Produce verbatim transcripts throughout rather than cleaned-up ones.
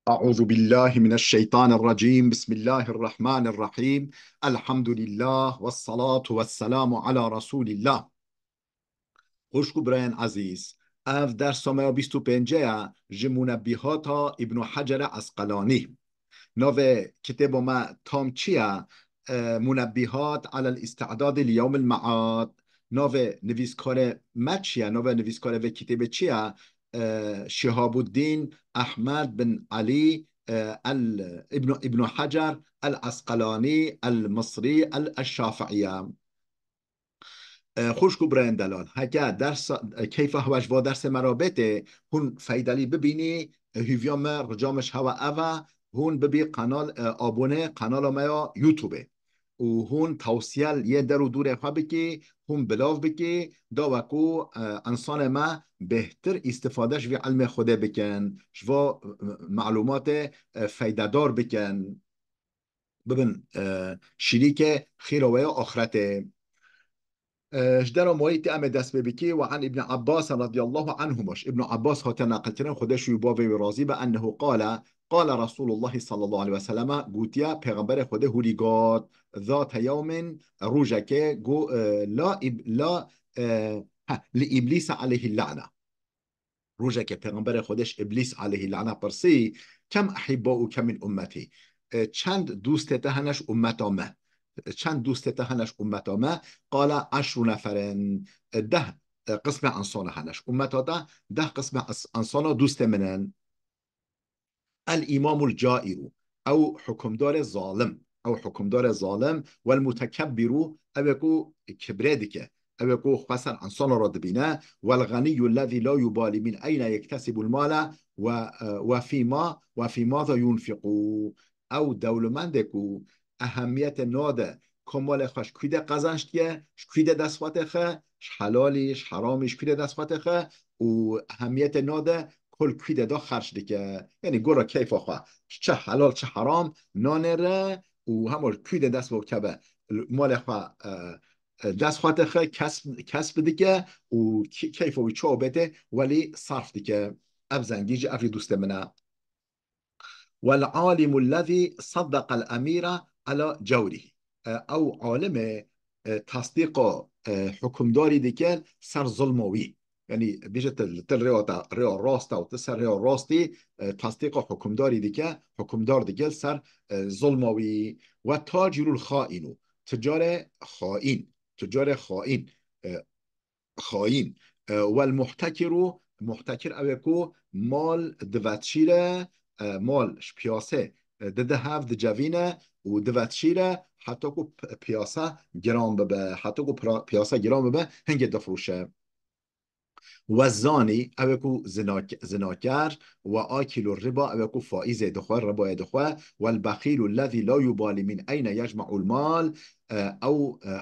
أعوذ بالله من الشيطان الرجيم. بسم الله الرحمن الرحيم. الحمد لله والصلاة والسلام على رسول الله. Xwişk û birayên ezîz, ev dersa me ya bîst û pêncê ye ji Munebbîhata Îbnû Hecere Esqelanî. Navê kitêba me tam çi ye? E, Munebbîhat alel Îstidadî li Yewmil Mead. Navê nivîskarê me çi ye? Navê nivîskarê vê kitêbê çi ye? E, Şihabuddîn Ehmed bin Elî, e, el Îbnû, Îbnû Hecer el Esqelanî el Misrî el Eşşafiiye. E, xwişk û birayên delal, heke dersa, e, keyfa hewe ji va dersê me re bêtê, hûn feydelî bibînî, e, hûviya me, rica me ji hewe ev e, hûn bibî qenal, e, abone qenala me ya YouTube-ê. Û hûn tewsiyel yê der û dûrê xwe bikî, hûn bilav bikî, da we ku, e, însanê me bêhtir îstifade ji vî ilmê Xwedê bikin, ji va, e, melûmatê, e, feydedar bikin. Bibin, e, şirîkê xîra we ya axretê. E, ji dera mayî tê em ê dest pê bikî, we an Îbn Abbas radiyallahu anhuma, ji Îbn Abbas hate neqilkirin, Xwedê ji wî bavê wî razî be, ennehu qale, qale Resulullah sallallahu aleyhi ve sellem, gotiye, Pêxemberê Xwedê hûrî got, zate yewmin, rojekê, go, e, la ib-, la, e, ha, li Îblîsa aleyhi la'ne. Rojekê Pêxemberê Xwedê ji Îblîs aleyhî lane pirsî, "Kem ehibbauke min ummetî?" E, çend dostê te hene ji ummeta me? E, çend dostê te hene ji ummeta me? Qala eşru neferin. E, deh, e, qismê insana hene. Ji ummeta te deh qismê ins-, insana dostê min in. El îmamul cairu. Ew hukimdarê zalim. Ew hukimdarê zalim. Wel mutekebbiru. Ew ê ku kibrê dike. Ew ê ku xwe ser insana re dibîne. Wel ganiyyul lezî la yubali min eyne yektesibul male ve, e, ve fîma, ve fîmaza yunfiqu. Ew dewlemendê ku ehemiyetê nade ku malê xwe ji kû de qezenc dike, ji kû de dest xwe têxe, ji helalî, ji heramî, ji kû de dest xwe têxe û ehemiyetê nade ku li kû de da xerc dike. Yanî gora keyfa xwe. Çi helal, çi heram nanêre û hema ji kû de dest xwe keve. Malê xwe, e, e, dest xwe têxe, kesb, kesb dike û ki-, keyfa wî çawa bête, welî sarf dike. Ev zengî jî, ev jî dostê min e. Wel alimul lezî saddeqel emîra ala cewrî. E, ew alimê, e, tasdîqa, e, hukimdarî dike ser zulma wî. Yanî bêje tu li tu rêya te, rêya rast e û tu ser rêya rastî, e, tasdîqa hukimdarî dike, hukimdar dike li ser, e, zulma wî. Ve tacirul xaînu, ticarê xaîn, ticarê xaîn, e, xayîn. E, wel muhtekiru, muhtekir ew ê ku mal divetşîre, e, mal ji piyasê, e, dide hev, dicevîne û divetşîre heta ku p-, piyasa giran bibe. Heta ku pra-, piyasa giran bibe, hingê difroşe. Ve zanî, ew ê ku zinak-, zinaker, ve akilu riba, ew ê ku faîzê dixwe, ribayê dixwe, wel bexîlu lezî la yubali min eyne yecme'ul mal, e, ew, e,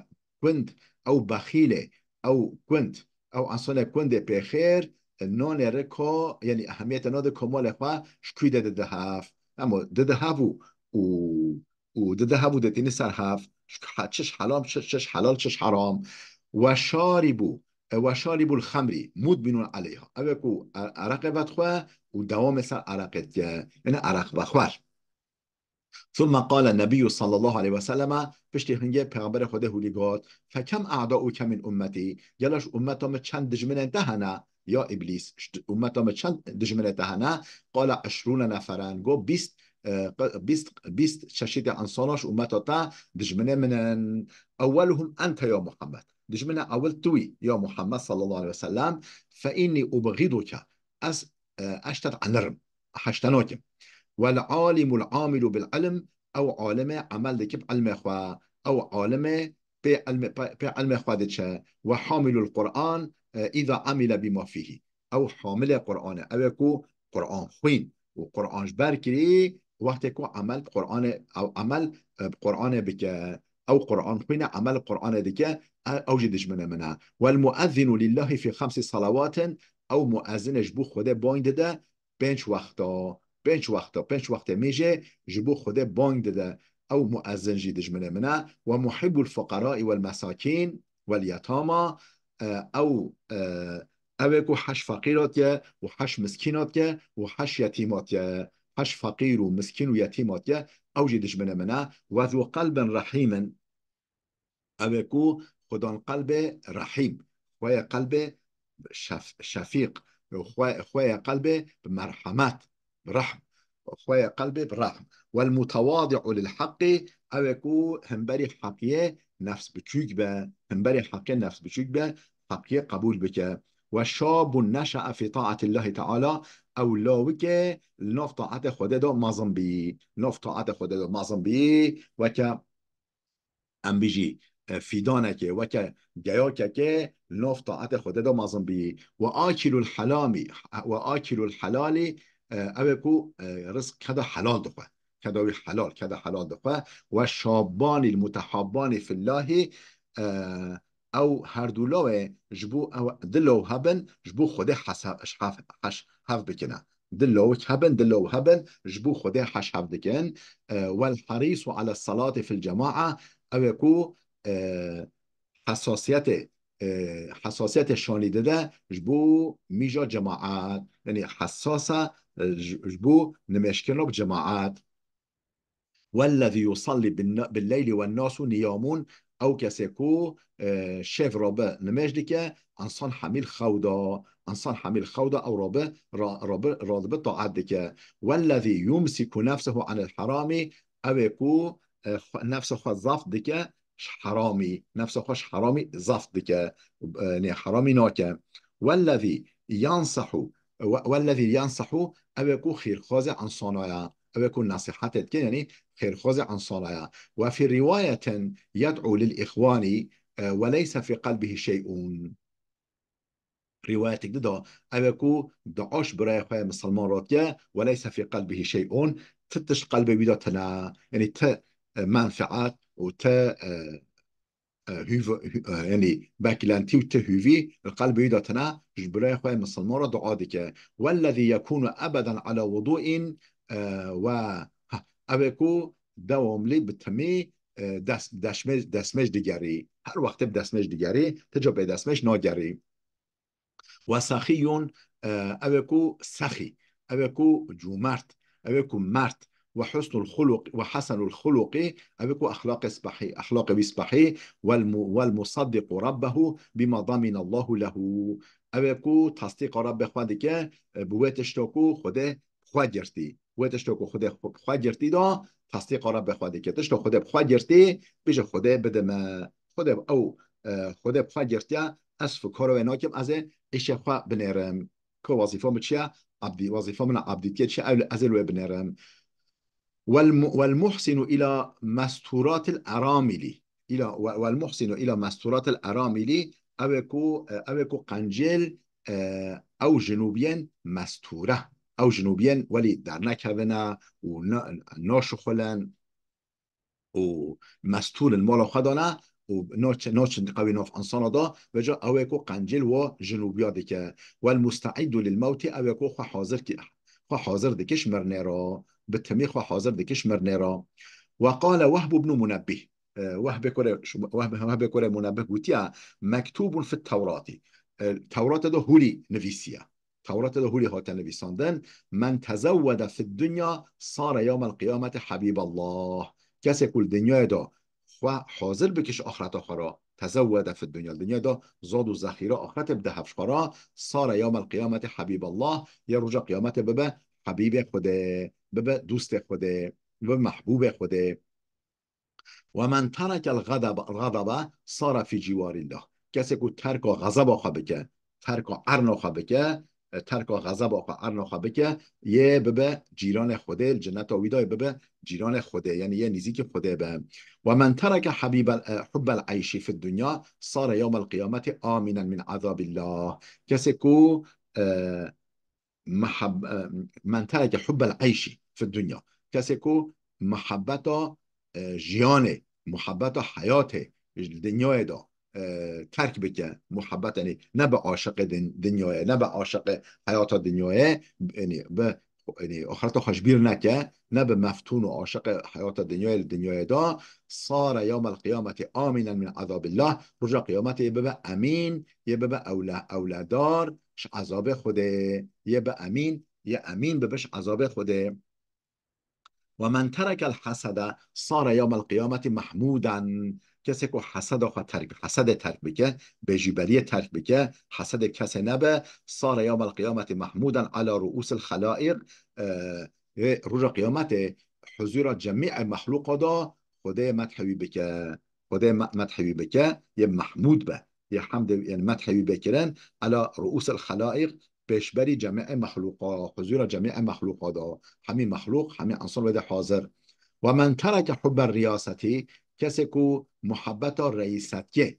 gund, ew bexîlê, ew gund, ew însanê gundê pêxêr, e, nanêre ka, yanî ehemiyete nade ka malê xwe ji kû de dide hev. Ema dide hev û, û, û dide hev û ditîne ser hev, ji he-, çi ji helam, çi, çi ji helal, çi ji heram. Ve şarîbû, e, ve şarîbûl xemrî, mudminûn aleyha. Ew ê ku e-, ereqê vedixwe û dewamê ser ereqê dike. Yanî ereq vexwer. Thumme qale Nebiyyu sallallahu aleyhi ve selleme, piştî hingê Pêxemberê Xwedê hûrî got, "Fekem a'dauke min ummetî?" Gelo ji ummeta min çend dijminên te hene, ya Îblîs? Ji ummeta min çend dijminê te hene? Qale eşrûne neferen. Got, bîst, e, bîst, bîst çeşîtê insana ji ummeta te dijminê min in. Ewweluhum ente ya Muhammed. Dijminê ewil tu yî, ya Muhammed sallallahu aleyhi ve sellem. Fe inni ubghiduke. Ez, e, ez ji te dienirim, ez ji te nakim. Wel alimul amilu bil ilm, ew alimê emel dike bi ilmê xwe, ew alimê pê ilmê, pê, pê ilmê xwe diçe. Ve hamilul Qur'an, e, îza amile bima fîhî. Ew hamilê Qur'an e, ew ê ku Qur'an xwîn û Qur'an ji ber kirî, wextê ku emel bi Qur'anê, ew emel, e, bi Qur'anê bike. Ew Qur'an xwîne, emel Qur'anê dike, e, ew jî dijminê min e. Wel muezzinu lillahi fî xemsi salawatin, ew muezzinê ji bo Xwedê bang dide, pênc wexta, pênc wexta, pênc wextê mêjê ji bo Xwedê bang dide. Ew muezzin jî dijminê min e. Ve muhibbul fuqerai wel mesakîn wel yetama, e, ew, e, ew ê ku heş feqîra diye û heş miskîna diye û heş yetîma diye. heş feqîr û miskîn û yetîm hatiye, ew jî dijminê min e. Ve zû qelbin rehîmin, ew ê ku xudan qelbê rehîm, xwe ye qelbê şef-, şefîq, xwe, xwe ye qelbê bi merhemet, bi rehm, xwe ye qelbê bi rehm. Wel mutewadi'u lil heqqî, ew ê ku hemberî heqiyê nefs biçûk be, hemberî heqê nefs biçûk be, heqiyê qebûl bike. Ve şabun neşe'e fî ta'atillahi teala, ew lawikê li nav taetê Xwedê de mezin bî, li nav taetê Xwedê de mezin bî, weke em bijî, e, fîdanekê, weke geyakekê li nav taetê Xwedê de mezin bî. Ve akilul helami, ve akilul helali, e, ew ê ku, e, rizq keda helal dixwe. Keda wî helal, keda helal dixwe. Ve şabanî mutehabbanî fillahi, e, ew her du lawê ji bo ew di law hebin, ji bo Xwedê hesa-, heş-, heş-, hev bikine. Di lawik hebin, di law hebin, ji bo Xwedê heş hev dikin. E, wel herîsu ala salati fil cema'a, ew ê ku, e, hesasiyetê, e, hesasiyetê şanî dide ji bo mîja cemaat. Yanî hesasa, e, ji, ji bo nimêjkirina bi cemaat. Wellezî yusallî bin-, billeyli wennâsu niyamûn, ew kesê ku, e, şev rabe nimêj dike, însan hemî li xew de, însan hemî li xew de ew rabe, ra-, rabe, radibe taet dike. Wellezî yumsiku nefsehu anil heramî, ew ê ku, e, xwe, nefsa xwe zeft dike ji heramî, nefsa xwe ji heramî zeft dike, e, nê heramî nake. Wellezî yansehu, we-, wellezî yansehu, ew ê ku xêrxwazê insana ye. Ew ê ku nesîhetê dike, yanî xêrxwazê insana ye. Ve fî riwayetin yed'u lil îxwanî, e, ve leyse fî qelbihî şey'un. Riwayetek di de, ew ê ku dua ji birayê xwe yê misilman re dike, ve leyse fî qelbihî şey'un, ti tişt qelbê wî de tine, yanî ti, e, menfiat û ti, e, e, hûv-, hû-, e, yanî beklentî û ti hûvî li qelbê wî de tine, ji birayê xwe yê misilman re dua dike. Wellezî yekûnu ebeden ala wudu'in, e, ve, ha, ew ê ku dewamlî bi timî, e, des-, desmêj, desmêj digerî. Her wextê bi desmêj digerî, ti ca bê desmêj nagerî. Ve sexîyun, e, ew ê ku sexî, ew ê ku cûmert, ew ê ku mert, ve husnul xuluq, ve hesenul xuluqî, ew ê ku exlaqê spehî, exlaqê wî spehî, wel mu-, wel musaddiqu rabbehu bima daminallahu lehu. Ew ê ku tasdîqa Rabbê xwe dike, e, bi wê tişta ku Xwedê xwe girtî. Wê tişta ku Xwedê xwe, xwe girtî da, tasdîqa Rabbê xwe dike. Tişta Xwedê bi xwe girtî, bêje Xwedê bide me. Xwedê ew, e, Xwedê bi xwe girtiye, ez fikara wê nakim, ez ê îşê xwe binêrim. Ku wezîfa min çi ye? Ebdî, wezîfa min a ebdîtiyê çi ye? Ew li, ez ê li wê binêrim. Wel mu-, wel muhsinu ila mesturatil eramili. Ila, we-, wel muhsinu ila mesturatil eramili. Ew ê ku, e, ew ê ku qencêl, e, ew jinûbiyên mesture. Ew jinûbiyên welî dernekevine û na-, naşixulin û mestûr in mala xwe dane û naçe-, naçin qewî nav insana da, veca ew ê ku qencîl wa jinûbiya dike. Wel musteîdu lil mewtî, ew ê ku xwe hazir ki-, xwe hazir dike ji mirinê re, bi timî xwe hazir dike ji mirinê re. Ve qale Wehb ibn Munebbih. E, Wehbê kurê, Wehb, Wehbê kurê Munebbih gotiye, mektûbun fit Tewratî. E, Tewratê de hûlî nivîsiye. Tewratê de hûlî hate nivîsandin, "Men tezewwede fid dunya sare yewmel qiyameti habîballah." Kesê ku li dinyayê de xwe hazir bike ji axireta xwe re, tezewwede fid dunya, li dinyayê de zad û zexîre axirete bide hev ji xwe re, sare yewmel qiyameti habîballah, yê roja qiyametê bibe habîbê Xwedê, bibe dostê Xwedê, bibe mehbûbê Xwedê. "Ve men terekel gadaba, gadaba sara fî ciwarillah." Kesê ku terka xezeba xwe bike, terka erna xwe bike, e, terka xezeba xwe, erna xwe bike, yê bibe cîranê Xwedê, li cenneta wî de yê bibe cîranê Xwedê, yanî yê nîzîkî Xwedê be. "Ve men tereke habîbel, e, hubbel eyşî fid dunya sara yewmel qiyameti aminen min azabillah." Kesê ku, e, mehab-, e, men tereke hubbel eyşî fi dunya. Kesê ku muhabbeta, e, jiyanê, muhabbeta heyatê li dinyayê de, e, terk bike, muhabbet, yanî nebe aşiqê din-, dinyayê, nebe aşiqê heyata dinyayê, yanî bi, yanî axireta xwe ji bîr neke, nebe meftûn û aşiqê heyata dinyayê li dinyayê de, sare yewmel qiyameti aminen min azabillah, roja qiyametê bibe emîn, yê bibe ewle-, ewledar, ji ezabê Xwedê, yê bi emîn, yê emîn bibe ji ezabê Xwedê. ومن ترك الحسد صار يوم القيامة محمودا. Kesê ku heseda xwe terk, hesedê terk bike, bêjîberiyê terk bike, hesedê kesê nebe, صار يوم القيامة محمودا على رؤوس الخلائق. E, ê roja qiyametê huzura cemî'ê mexlûqa da Xwedê methê wî bike. Xwedê me-, methê wî bike, yê mehmûd be. Yê hemdê, yani methê wî bê kirin, ala ru'ûsil xelaiq, pêşberî cemî'ê mexlûqa, huzura cemî'ê mexlûqa da. Hemî mexlûq, hemî insan wê de hazir. Ve men tereke hubbe riyasetî, kesê ku muhebbeta reîsetiyê,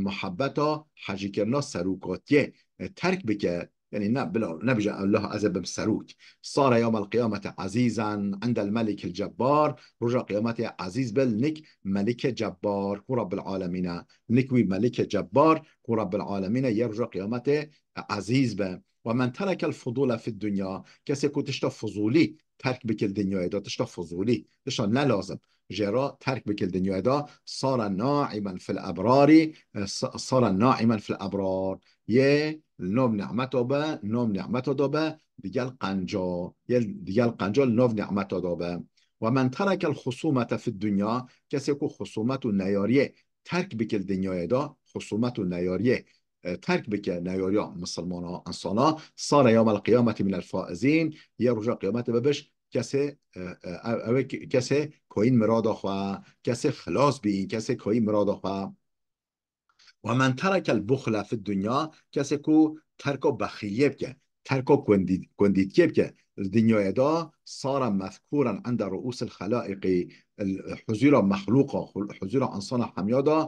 muhebbeta hejîkirina serokatiyê, e, terk bike, yani ne, bila, nebije Allah ez ê bim serok. Sare yawmel qiyamete azîzen indel melikil cebbar, roja qiyametê ezîz be li nik melikê cebbar, ku Rabbil alemîn e. Nik wî melikê cebbar, ku Rabbil alemîn e, yê roja qiyametê ezîz be. Ve men terekel fudule fid dunya, kesê ku tişta fuzulî terk bike li dinyayê de, tişta fuzulî, tişta ne lazim jê re terk bike li dinyayê de, sara naimen fil ebrarî, e, sa-, sara naimen fil ebrar. Yê li nav nîmeta be, nav nîmeta de be, digel qenca, yê digel qenca li nav nîmeta de be. Ve men terekel xusumete fid dunya, kesê ku xusumet û neyariyê terk bike li dinyayê de, xusumet û neyariyê, e, terk bike neyariya misilmana, insana, sare yawmel qiyameti minel faizîn, yê roja qiyametê bibiş kesê, e, e, ew, ew ê ke-, kesê koyîn mirada xwe, kesê xilas bîn, kesê koyîn mirada xwe. Ve men terekel buxle fid dunya, kesê ku terka bexîliyê bike, terka kundî-, kundîtiyê bike, li dinyayê de sara mezkûren inde ru'ûsil xelaiqî, huzura mexlûqa, huzura insana hemiya de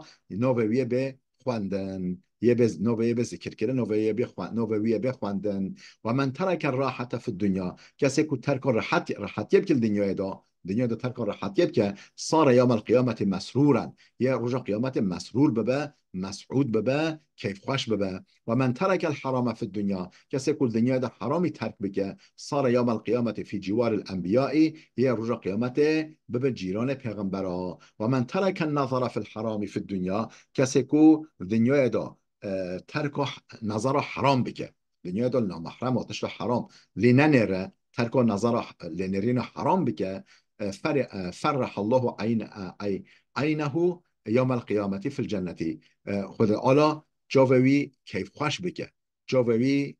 navê wî yê bê xwendin, yê bê, navê yê bê zikirkirin, navê yê bê xwe-, navê wî yê bê xwendin. Ve men tereke rahete fid dunya, kesê ku terka rehet-, rehetiyê bike li dinyayê de, dinyayê de terka rehetiyê bike, sare yawmel qiyameti mesrûren, yê roja qiyametê mesrûr bibe, mes'ûd bibe, keyfxweş bibe. Ve men terekel herame fid dunya, kesê ku li dinyayê de heramî terk bike, sare yawmel qiyameti fî ciwaril enbiyayî, yê roja qiyametê bibe cîranê pêxembera. Ve men tereken nazara fil herami fid dunya, kesê ku li dinyayê de, e, terka h-, nazara heram bike. Dinyayê de namahrema tişta heram lê nenêre, terka nazara h-, lênêrîna heram bike, e, fer-, e, ferrehallahu eyn-, e, ey-, eynehu yawmel qiyameti fil cenneti. E, Xwedê Ala çavê wî keyfxweş bike. Çavê wî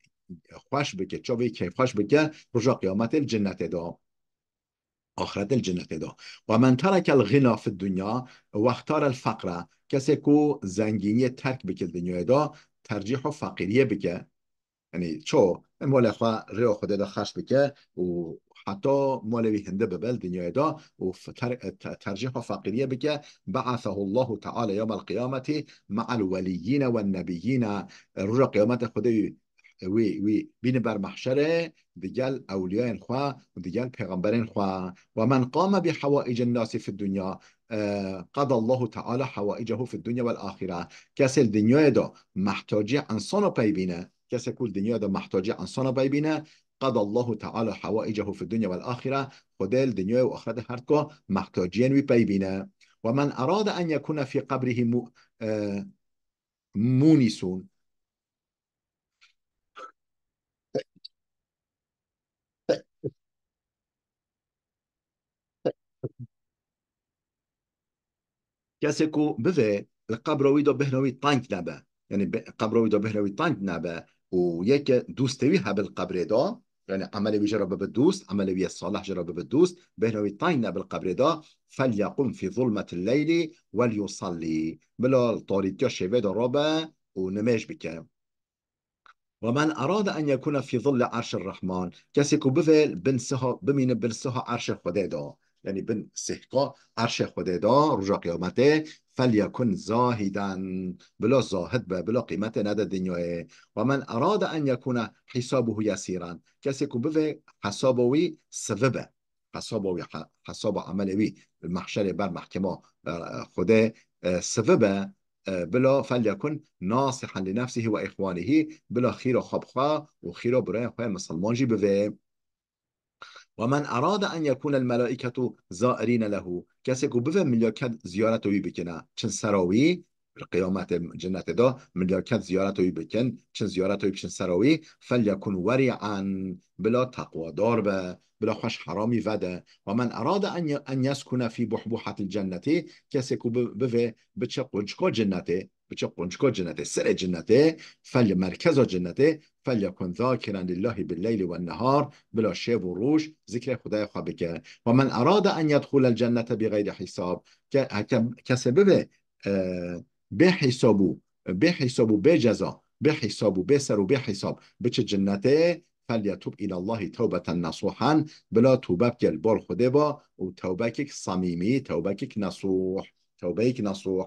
xweş bike, çavê wî keyfxweş bike, roja qiyametê li cennetê de. Axirete li cennetê de. Ve men terekel ghina fid dunya wextarel feqre. Kesê ku zengîniyê terk bike li dinyayê de, tercîha feqîriyê bike. Yanî ço, em malê xwe rêya Xwedê de xerc bike û heta malê wî hinde bibe li dinyayê de û f-, ter-, te-, tercîha feqîriyê bike, be'asehu Allahu Teala yawmel qiyameti me'el weliyyîne wen nebiyyîne. Roja qiyametê Xwedê wî wî, wî bîne ber mehşerê, digel ewliyayên xwe û digel pêxemberên xwe. Ve men qame bi hewaicin nasi fid dunya, e, qadallahu teala hawaicehu fid dunya vel axire. Kesê li dinyayê de mehtacî insana pey bîne, kesê ku li dinyayê de mehtacî insana pey bîne, qadallahu teala hawaicehu fid dunya vel axire, Xwedê li dinyayê û axirete her ka mehtaciyên wî pey bîne. Ve men erade en yekune fî qebrihî mu-, e, munisûn. Kesê ku bivê li qebra wî de bêhna wî teng nebe, yanî be-, qebra wî de bêhna wî teng nebe û yeke dostê wî hebe li qebrê de, yanî emelê wî jê re bibe dost, emelê wî yê salih jê re bibe dost, bêhna wî teng nebe li qebrê de, "Felyequm fî zulmetil leyli wel yusallî." Bila li tarîtiya şevê de rabe û nimêj bike. "Ve men erade en yekune fî zilli erşir Rahman." Kesê ku bivê bin siha, bimîne bin siha erşê Xwedê de, yanî bin sihka erşê Xwedê de, roja qiyametê, "Felyekun zahiden." Bila zahid be, bila qîmetê nede dinyayê. "Ve men erade en yekune hisabuhu yesiran." Kesê ku bivê hesaba wî sivi be. Hesaba wî, he-, hesaba emelê wî li mehşerê ber mehkema, e, Xwedê, e, sivi be, e, bila felyekun nasihan li nefsihi ve ihwanihî, bila xîra xwe bi xwe û xîra birayên xwe yên misilman jî bivê. "Ve men erade en yekune el melaiketu zairîne lehu." Kesê ku bivê milyaket ziyareta wî bikine, çin sera wî, Li qiyametê, cennetê de, milî ket ziyareta wî bikin, çin ziyareta wî bikin sera wî, "Felyekun werî'an", bila teqwadar be, bila xwe ji heramî vede. "Ve men erade en ye-, en yeskune fî buhbuhatil cennetî", kesê ku bi-, bivê biçe qunçka cennetê, biçe qunçka cennetê, serê cennetê, fel merkeza cennetê, "Felyekun zakiren lillahi bil leyli wen nehar", bila şev û roj zikrê Xwedayê xwe bike. "Ve men erade en yedxulel cennete bi gayri hisab", ke-, heke kesê bibe, e, bê hesab û, bê hesab û bê ceza, bê hesab û bê ser û bê hesab biçe cennetê, "Felyetub ilallahi tewbeten nasuhan", bila tûbe bike li bal Xwedê ba û tewbekek samîmî, tewbekek nasuh, tewbeyek nasuh.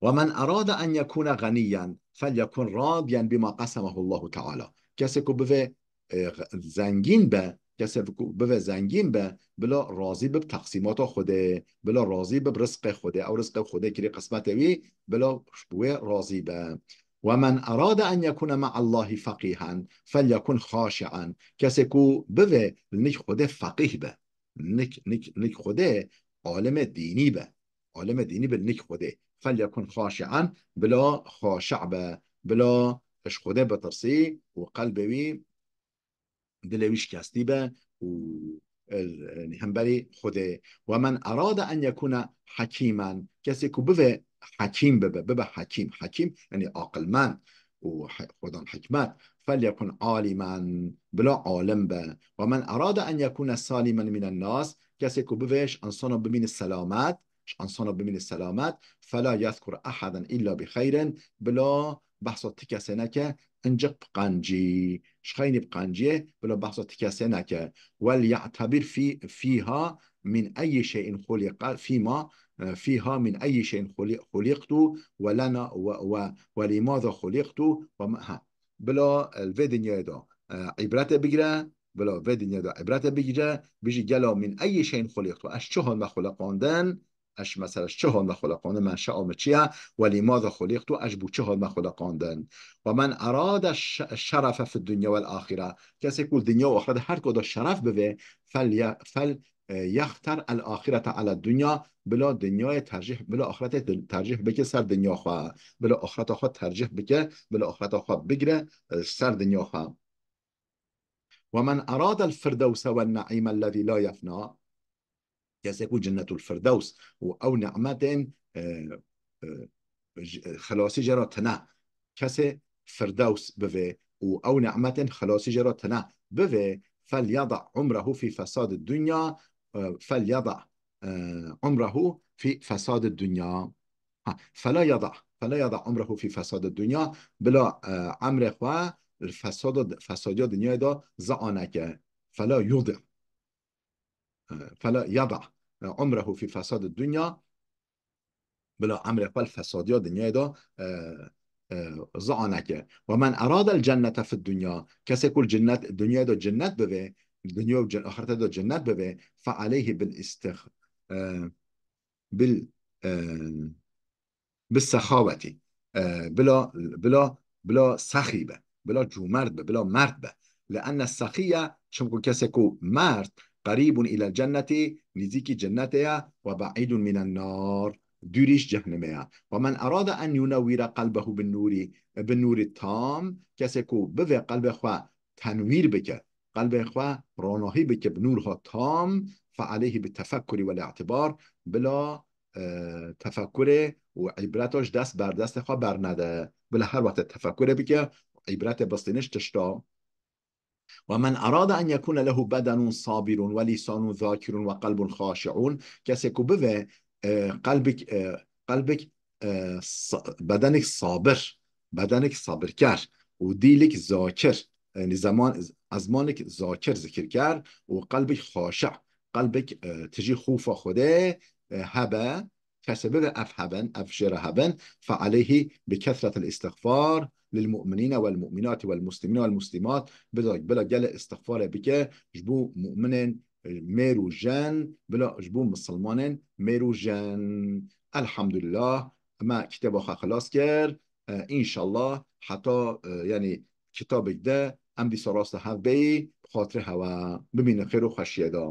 "Ve men erade en yekune ganiyen, felyekun radiyen bima qasemehullahu teala." Kesê ku bive, e, zengîn be, kesê ku bive zengîn be, bila razî bi teqsîmata Xwedê, bila razî bi rizqê Xwedê, ew rizqê Xwedê kirî qismetê wî, bila wê razî be. "Ve men erade en yekune me'allahi feqîhen, felyekun xaşi'en." Kesê ku bive li nik Xwedê feqîh be, nik, nik, nik Xwedê alimê dînî be, alimê dînî bi nik Xwedê. "Felyekun xaşi'an", bila xaşi' be, bila ji Xwedê bitirsî û qelbê wî, dilê wî şikestî be û, e, hemberî Xwedê. "Ve men erade en yekune hekîmen", kesê ku bive hekîm bibe, bibe hekîm. Hekîm, yanî aqilmend û he-, xwedan hikmet. "Felyekun alimen", bila alim be. "Ve men erade en yekune salimen minen nas", kesê ku bivê ji insana bimîne selamet, ji insana bimîne selamet, "fela yezkur ehaden illa bi xeyrin", bila behsa ti kesê neke, inciq biqencî, ji xeynî biqenciyê, bila behsa ti kesê neke. "Wel ye'tebir fî-, fîha min eyyi şeyin xuliqa, fîma, e, fîha min eyyi şeyin xuli-, xuliqtu ve lena ve, ve, ve limaza xuliqtu ve me-", ha. Bila, e, li vê dinyayê de, e, îbretê bigire, bila vê dinyayê de îbretê bigire, bijî gelo "min eyyi şeyin xuliqtu", ez çi hal me xuliqandin, ez mesela ji çi hal me xuliqandin, menşea min çi ye, "ve limaza xuliqtu", ez ji bo çi hal me xuliqandin. "Ve men erade ş-, şerefe fid dunya vel ahire", kesê ku dinya û axirete her ku da şeref bivê, fel ye-, fel, e, yexter el ahirete ala dunya, bila dinyayê tercih, bila axirete tercih bike ser dinya xwe, bila axireta xwe tercih bike, bila axireta xwe bigire, e, ser dinya xwe. "Ve men eradel firdewse wen ne'îme lezî la yefna", kesê ku Cennetul Firdews û ew nimetên, e, e, j-, xilasî jê re tine, kesê Firdews bivê û ew nimetên xilasî jê re tine bivê, "Fel yada umrehu fî fesadid dunya", e, "Fel yada, e, umrehu fî fesadid dunya." Ha, "Fela yada, fela yada umrehu fî fesadid dunya", bila, e, emrê xwe li fesada, fesadiya dinyayê de zia neke. "Fela yudi." E, "Fela yada, e, umrehu fî fesadid dunya", bila emrê xwe li fesadiya dinyayê de, e, e, zia neke. "Ve men eradel cennete fid dunya", kesê ku li cennet, dinyayê de cennet bivê, dinya û cen-, axirete de cennet bivê, "fe aleyhi bil istix-, e, bil, e, bil sexawetî", e, bila, bila, bila sexî be, bila cûmerd be, bila merd be. "Li enne sexiye", çimku kesê ku merd, "qerîbun îlel cennetî", nîzîkî cennetê ye, "ve be'îdun mînen nar", dûrî ji cehnemê ye. "Ve men erade en yunewwire qelbehu bin nûrî, bin nûrî tam", kesê ku bivê qelbê xwe tenwîr bike, qelbê xwe ronahî bike bi nûrha tam, "fe aleyhi bi tefekkurî wel îtibar", bila, e, tefekkurê û îbreta ji dest berdestê xwe bernede. Bila her wextê tefekkurê bike, îbretê bistîne ji tişta. "Ve men erade en yekune lehu bedenun sabirun ve lisanun zakirun ve qelbun xaşiun", kesê ku bive, e, qelbik, e, qelbik, e, sa-, bedenik sabir, bedenik sabirker û dîlik zakir, yanî zeman, ezmanik zakir zikirker û qelbik xaşi, qelbik, e, tijî xufa Xwedê, e, hebe, kesê bibe ev hebin, ev jê re hebin, "fe aleyhi bi kesretil îstixfar lil mu'minîne wel mu'minatî wel muslimîne wel muslimat", bila, bila gelê îstixfarê bike ji bo mu'minên, e, mêr û jen, bila ji bo misilmanên mêr û jen. Elhamdulillah, me kitêba xwe xilas kir. E, înşallah heta, e, yanî kitabek de em dîsa rasta hev bêyî, bi xatirê hewe bimînin xêr û xweşiyê de.